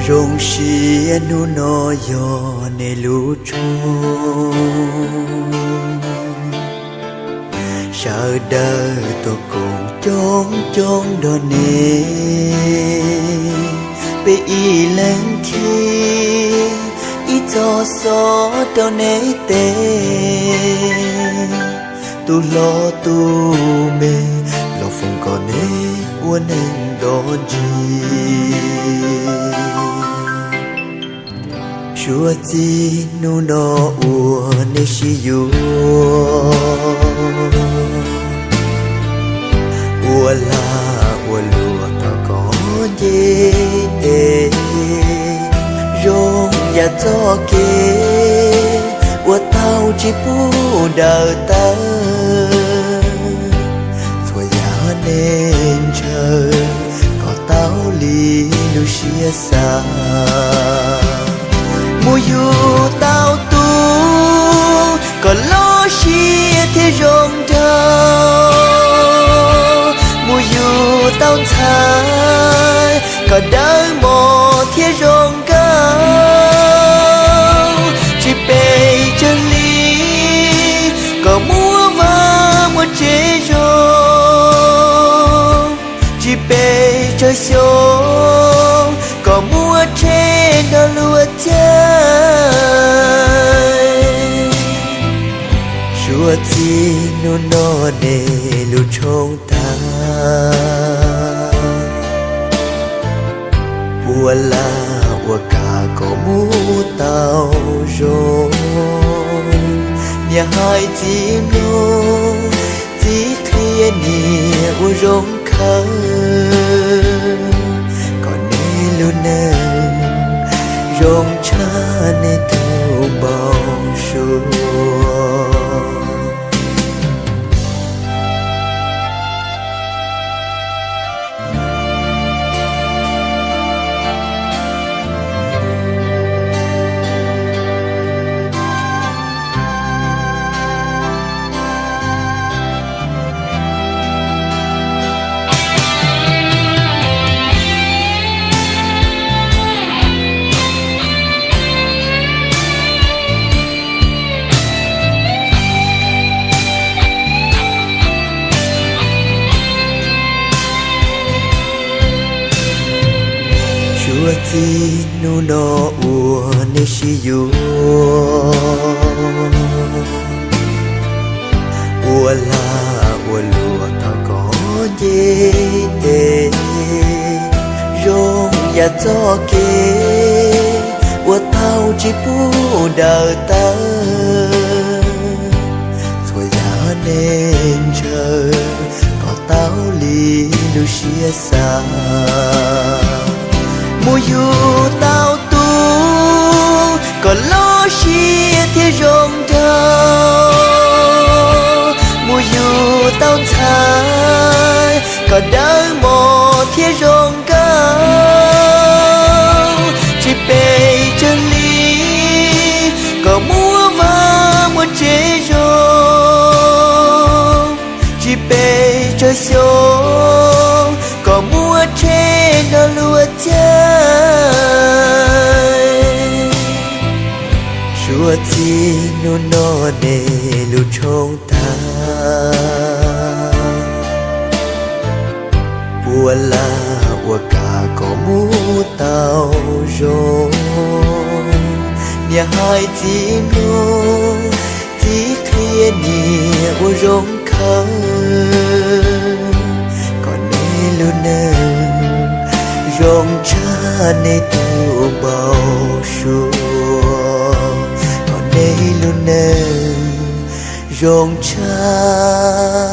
Zoo siab hnub no yog nej lub tshooj, sawv daws tuaj koom coob coob nrog nej, peb ib leeg khib ib txoj xov rau nej tes. Tus hlob tus me, los foom kom nej ua neeg nto ntsis. Suav txij hnub no uas nej sib yuav, ua lag ua luam thov kom nce tes, zoo yam txoj kev uas tau tsis pub daws tawm. Txhua yam nej ntshaw kom tau li lub siab xav. Mus yug tau tus kom loj siab thiab zoo nraug, mus yug tau ntxhais kom dawb mos thiab zoo nkauj. Tsis pes tsawg hli kom muaj vaj muaj tsev zoo, tsis pes tsawg xyoo kom muaj rhe nrog luag caij. Suav txij hnub no nej lub tshooj tag, ua lag ua kam kom mus tau zoo. Niam hais txiv mloog, txiv qhia niam ua zoo khawv, kom nej lub neej zoo tshaj nej tus npau suav. Suav txij hnub no uas nej sib yuav, ua lag ua luam thov kom nce tes, zoo yam txoj kev uas tau tsis pub daws tawm. Txhua yam nej ntshaw kom tau li lub siab xav. Mus yug tau tus kom loj siab thiab zoo nraug, mus yug tau ntxhais kom dawb mos thiab zoo nkauj. Tsis pes tsawg hli kom muaj vaj muaj tsev zoo, tsis pes tsawg xyoo kom muaj rhe nrog luag caij. Suav txij hnub no nej lub tshooj tag, ua lag ua kam kom mus tau zoo. Niam hais txiv mloog, txiv qhia niam ua zoo khawv, kom nej lub neej zoo tshaj nej tus npau suav, kom nej lub neej zoo tshaj